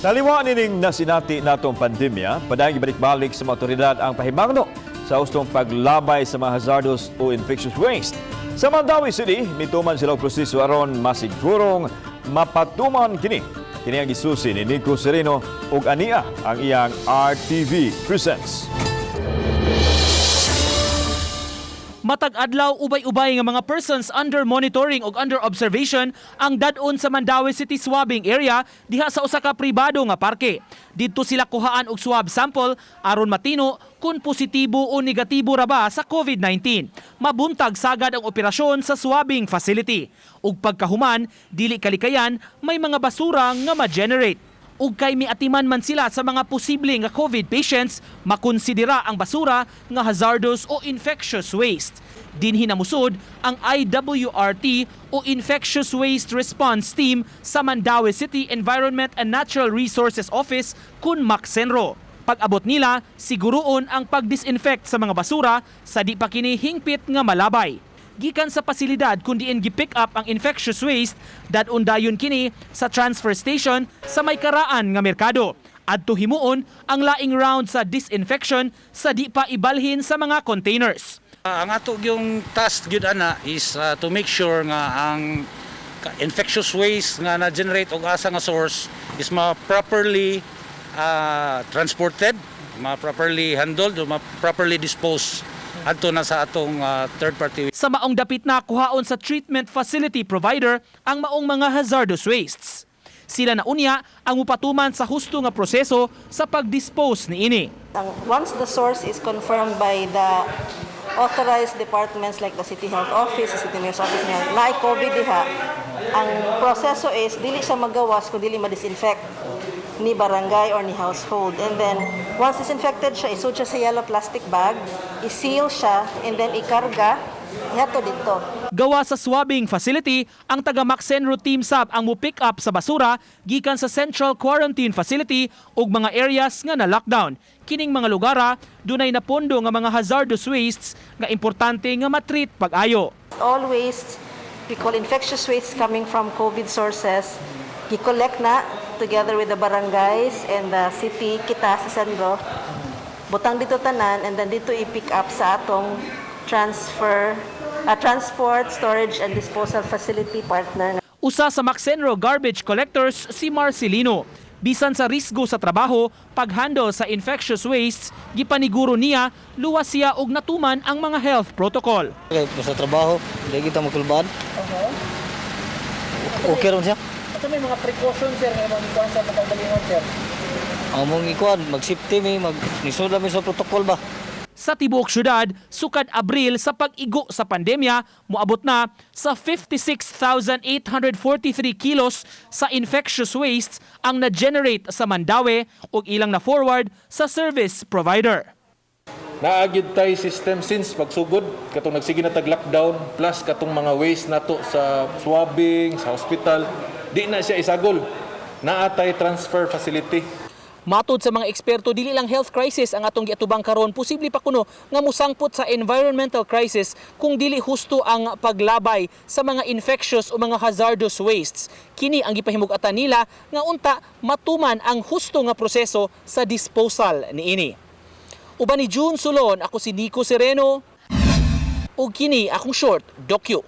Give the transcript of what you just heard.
Taliwa nining nasinati natong pandemya, padayon gibalik-balik sa mga otoridad ang pahimangno sa hustong paglabay sa mga hazardous o infectious waste. Sa Mandaue City, mituman sila og proseso aron masigurong mapatuman kini. Kini ang gisusi ni Nico Sereno ug ania ang iyang RTV Presents. Matag adlaw, ubay-ubay nga mga persons under monitoring ug under observation ang dad-on sa Mandaue City swabbing area diha sa usa ka pribado nga parke. Didto sila kuhaan og swab sample aron matino kung positibo o negatibo ra ba sa COVID-19. Mabuntag sagad ang operasyon sa swabbing facility. Ug pagkahuman, dili kalikayan may mga basura nga ma-generate. Ug kay miatiman man sila sa mga posible nga COVID patients, makonsidera ang basura nga hazardous o infectious waste. Dinhi namusod ang IWRT o Infectious Waste Response Team sa Mandaue City Environment and Natural Resources Office kun Maxenro. Pag-abot nila, siguruon ang pag-disinfect sa mga basura sa di pa kini hingpit nga malabay. Gikan sa pasilidad kung diin gi-pick up ang infectious waste, dad-on dayon kini sa transfer station sa may karaan nga merkado. Adto himuon ang laing round sa disinfection sa di pa ibalhin sa mga containers. Ang ato yung task gyud ana is to make sure nga ang infectious waste nga na-generate og asa nga source is ma properly transported, ma properly handled, o ma properly disposed adto na sa atong third party. Sa maong dapit na kuhaon sa treatment facility provider ang maong mga hazardous wastes. Sila na unya ang mupatuman sa husto nga proseso sa pag-dispose niini. Once the source is confirmed by the authorized departments like the City Health Office, the City Mayor's Office nga naay COVID diha, ang proseso is dili siya magawas kung dili ma-disinfect ni barangay or ni household. And then, once disinfected siya, isud siya sa yellow plastic bag, i-seal siya, and then ikarga, ihatod didto. Gawa sa swabbing facility, ang taga Maxenro Team SAP ang mo-pick up sa basura gikan sa Central Quarantine Facility ug mga areas nga na lockdown. Kining mga lugara dunay napondo nga mga hazardous wastes nga importante nga matreat pag-ayo. All waste, we call infectious waste coming from COVID sources, gi-collect na together with the barangays and the city, kita sa Cenro. Butang didto tanan and then didto i-pick up sa atong transport, storage and disposal facility partner. Usa sa Maxenro garbage collectors si Marcelino. Bisan sa risgo sa trabaho, paghandle sa infectious wastes, gipaniguro niya luwas siya og natuman ang mga health protocol. Okay, sa trabaho, hindi kita makulbaan. Okay ron siya. Ito may mga precautions, sir, nga imong ikuan sa pagkagalingon, sir? Ang mong ikuan, mag-safety mi, mag nisud mi sa protocol ba. Sa tibuok syudad, sukad Abril sa pag-igo sa pandemya, moabot na sa 56,843 kilos sa infectious wastes ang na-generate sa Mandaue ug ilang na-forward sa service provider. Naa gyud tay system since pagsugod katong nagsige na tag lockdown, plus katong mga waste nato sa swabbing sa hospital, di na siya isagol. Naa tay transfer facility. Matod sa mga eksperto, dili lang health crisis ang atong giatubang karon, posible pa kuno nga musangpot sa environmental crisis kung dili husto ang paglabay sa mga infectious o mga hazardous wastes. Kini ang gipahimug-atan nila nga unta matuman ang husto nga proseso sa disposal niini. Uban ni June Sulon, ako si Nico Sereno ug kini akong short docu.